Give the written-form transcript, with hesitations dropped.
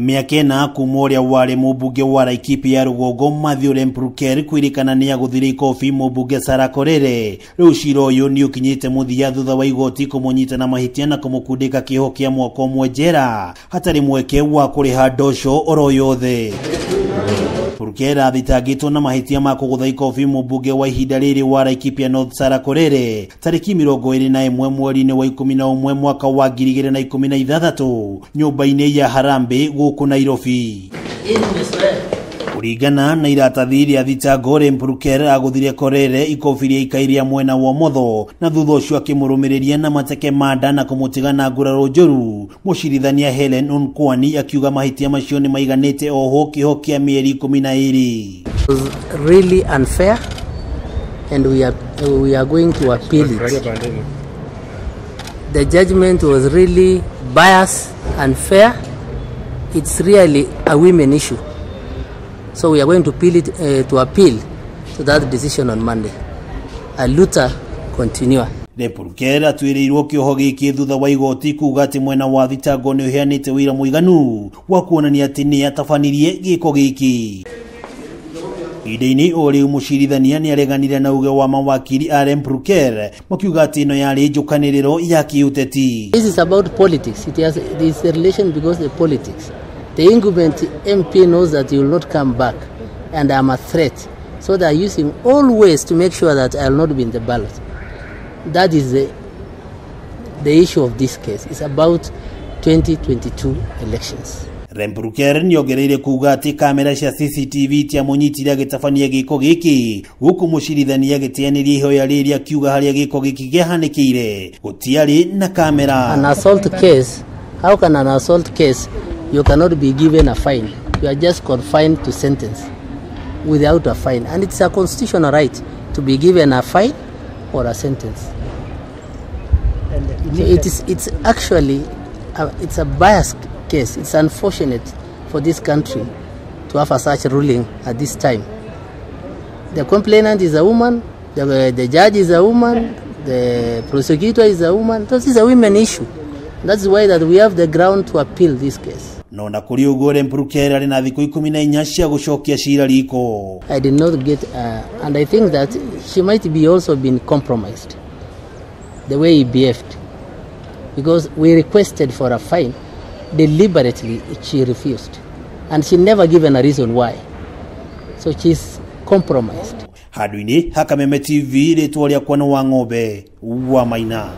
Mĩaka ĩna kuma ũrĩa warĩ mũmbunge wa Laikipia ya rũgongo Mathew Lempurkel kwĩrĩkana nĩ agũthire ikobi mũmbunge Sarah Korere. Rĩu cira ũyũ nĩ ũkinyĩte mũthia thutha wa igoti kũmũnyita na mahĩtia na kũmũkundĩka kĩoho kĩa mwaka ũmwe njera hatarĩ mweke wa kũrĩha ndoco oro yothe. Purkel athitangĩtwo na mahĩtia ma kũgũtha ikobi mũmbunge wa ihinda rĩrĩ wa Laikipia North Sarah Korere tarĩki 21 mweri-inĩ wa 11 mwaka wa 2016 nyũmba-inĩ ya Harambee gũkũ Nairobi. Kũringana na iratathi rĩa thitango, Lempurkel agũthire Korere ikobi rĩa ikai rĩa mwena wa ũmotho na thutha ũcio akĩmũrũmĩrĩria na mateke ma nda na kũmũtiga na nguraro njũru. Mũcirithania Helen Onkwani akiuga mahĩtia macio nĩ maiganĩte oho kĩoho kĩa mĩeri 12. It was really unfair and we are going to appeal it. The judgment was really biased, unfair. It's really a women issue. So we are going to appeal it, to appeal to that decision on Monday. Aluta continua. Lempurkel atuĩrĩirwo kĩoho gĩkĩ thutha wa igoti kuga atĩ mwena wa thitango nĩ ũheanĩte ũira mũiganu wa kuonania atĩ nĩ atabanirie gĩko gĩkĩ. Ihinda-inĩ o rĩu mũcirithania nĩ areganire na uge wa mawakiri a Lempurkel makiuga atĩ ĩno yarĩ njũkanĩrĩro ya kĩũteti. This is about politics. It has this relation because the politics. The incumbent MP knows that he will not come back and I'm a threat. So they are using all ways to make sure that I will not be in the ballot. That is the issue of this case. It's about 2022 elections. Lempurkel nĩongereire kuga atĩ kamera cia CCTV itiamũnyitire agĩtabania gĩko gĩkĩ gũkũ mũcirithania agĩteanĩria ihoya rĩrĩ akiuga harĩa gĩko gĩkĩ kĩahanĩkĩire gũtiarĩ na kamera. An assault case, how can an assault case you cannot be given a fine? You are just confined to sentence without a fine. And it's a constitutional right to be given a fine or a sentence. So it's actually it's a biased case. It's unfortunate for this country to have a such ruling at this time. The complainant is a woman, the judge is a woman, the prosecutor is a woman. This is a women issue. That's why that we have the ground to appeal this case. No na kũrĩ ũguo Lempurkel arĩ na thikũ 14 cia gũcokia cira riko. I did not get, and I think that she might be also been compromised the way he behaved, because we requested for a fine deliberately, she refused, and she never given a reason why. So she's compromised. Handũ-inĩ ha Kameme TV, rĩtwa rĩakwa nĩ wa ng'ombe wa Maina.